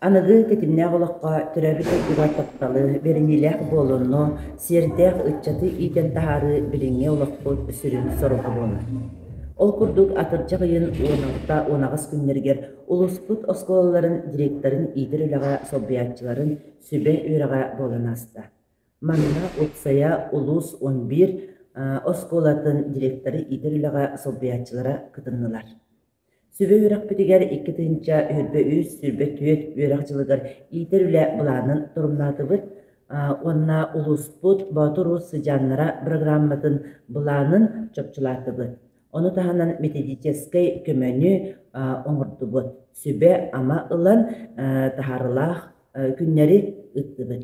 Аныгы тэтимнээх олоххо төрөөбүт дойдуга тапталы, бэриниилээх буолууну, сиэрдээх ыччаты иитэн таһаарыы билиҥҥи олохпут сүрүн соруга буолар. Ол курдук атырдьах ыйын 16-18 күннэригэр улууспут оскуолаларын директорын иитэр үлэҕэ солбуйааччыларын сүбэ үөрэҕэ буолан ааста. Манна уопсайа улуус 11 оскуолатын директоры иитэр үлэҕэ солбуйааччылара кытыннылар. Сүбэ үөрэхпитигэр 2023-24 үөрэх дьылыгар иитэр үлэ былаанын торумнаатыбыт уонна улууспут Боотур Уус сыдьааннара бырагыраамматын былаанын чопчулаатыбыт. Ону таһынан методическай көмөнү оҥордубут, сүбэ-ама ылан таһаарыылаах күннэри ыыттыбыт.